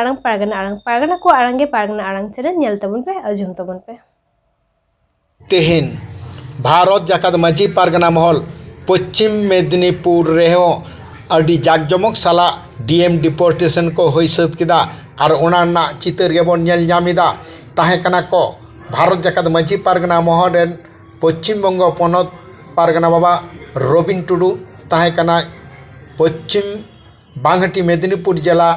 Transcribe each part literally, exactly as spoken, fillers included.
ᱟᱲᱟᱝ ᱯᱟᱨᱜᱟᱱᱟ ᱟᱲᱟᱝ, ᱯᱟᱨᱜᱟᱱᱟ ᱠᱚᱣᱟᱜ ᱟᱲᱟᱝ ᱜᱮ ᱯᱟᱨᱜᱟᱱᱟ ᱟᱲᱟᱝ ᱪᱮᱱᱮᱞ ᱧᱮᱞ ᱛᱟᱵᱚᱱ ᱯᱮ, ᱟᱸᱡᱚᱢ ᱛᱟᱵᱚᱱ ᱯᱮ᱾ ᱛᱮᱦᱮᱧ ᱵᱷᱟᱨᱚᱛ ᱡᱟᱠᱟᱛ ᱢᱟᱹᱡᱷᱤ ᱯᱟᱨᱜᱟᱱᱟ ᱢᱚᱦᱚᱞ ᱯᱚᱪᱷᱤᱢ ᱢᱮᱫᱽᱱᱤᱯᱩᱨ ᱨᱮᱦᱚᱸ ᱟᱹᱰᱤ ᱡᱟᱠᱡᱚᱢᱚᱠ ᱥᱟᱞᱟᱜ ᱰᱤ ᱮᱢ ᱰᱤᱯᱳᱨᱴᱮᱥᱚᱱ ᱠᱚ ᱦᱩᱭ ᱥᱟᱹᱛ ᱠᱮᱫᱟ᱾ ᱟᱨ ᱚᱱᱟ ᱨᱮᱱᱟᱜ ᱪᱤᱛᱟᱹᱨ ᱜᱮᱵᱚᱱ ᱧᱮᱞ ᱧᱟᱢ ᱮᱫᱟ᱾ ᱛᱟᱦᱮᱸ ᱠᱟᱱᱟ ᱠᱚ ᱵᱷᱟᱨᱚᱛ ᱡᱟᱠᱟᱛ ᱢᱟᱹᱡᱷᱤ ᱯᱟᱨᱜᱟᱱᱟ ᱢᱚᱦᱚᱞ ᱨᱮᱱ ᱯᱚᱪᱷᱤᱢ ᱵᱚᱝᱜᱚ ᱯᱚᱱᱚᱛ ᱯᱟᱨᱜᱟᱱᱟ ᱵᱟᱵᱟ ᱨᱚᱵᱤᱱ ᱴᱩᱰᱩ, ᱛᱟᱦᱮᱸ ᱠᱟᱱᱟᱭ ᱯᱚᱪᱷᱤᱢ ᱵᱟᱝᱦᱟᱴᱤ ᱢᱮᱫᱽᱱᱤᱯᱩᱨ ᱡᱮᱞᱟ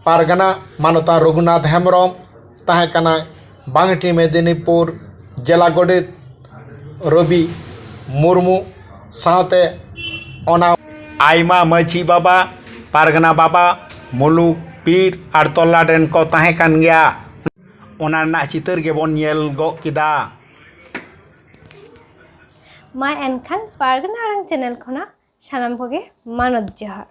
ᱯᱟᱨᱜᱟᱱᱟ ᱢᱟᱱᱚᱛᱟᱱ ᱨᱚᱜᱷᱩᱱᱟᱛᱷ ᱦᱮᱢᱵᱨᱚᱢ, ᱛᱟᱦᱮᱸ ᱠᱟᱱᱟᱭ ᱵᱟᱝᱦᱟᱴᱤ ᱢᱮᱫᱽᱱᱤᱯᱩᱨ ᱡᱮᱞᱟ ᱜᱚᱰᱮᱛ ᱨᱚᱵᱤ ᱢᱩᱨᱢᱩ, ᱥᱟᱶᱛᱮ ᱚᱱᱟ ᱟᱭᱢᱟ ᱢᱟᱹᱡᱷᱤ ᱵᱟᱵᱟ, ᱯᱟᱨᱜᱟᱱᱟ ᱵᱟᱵᱟ, ᱢᱩᱞᱩᱠ ᱯᱤᱲ ᱟᱨ ᱛᱚᱞᱞᱟᱴ ᱨᱮᱱ ᱠᱚ ᱛᱟᱦᱮᱸ ᱠᱟᱱ ᱜᱮᱭᱟ᱾ ᱚᱱᱟ ᱨᱮᱱᱟᱜ ᱪᱤᱛᱟᱹᱨ ᱜᱮᱵᱚᱱ ᱧᱮᱞ ᱜᱚᱫ ᱠᱮᱫᱟ᱾ ᱢᱟ ᱮᱱᱠᱷᱟᱱ ᱯᱟᱨᱜᱟᱱᱟ ᱟᱲᱟᱝ ᱪᱮᱱᱮᱞ ᱠᱷᱚᱱᱟᱜ ᱥᱟᱱᱟᱢ ᱠᱚᱜᱮ ᱢᱟᱱᱚᱛ ᱡᱚᱦᱟᱨ᱾